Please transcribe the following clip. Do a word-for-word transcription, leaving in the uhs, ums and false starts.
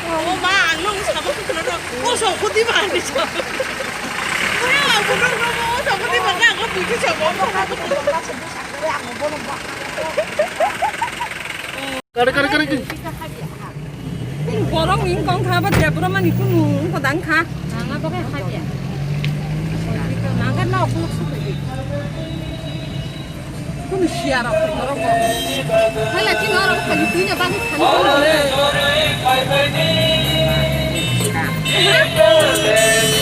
O ma, ang nung sabo kuchuna no. O so khudi ma ni so. Wah, ang bunung no, o so khudi ma, ang buji sabo. Kare, kare, kare, kare. Borok wng kong kha, ba debra mani kunu wng kha dang kha. Nang abo khe kha ya. Nang khe nok nuk suk di. Kunu siya rok khe borok bo. Hala chini oro kha ni twi ya bang kha ni.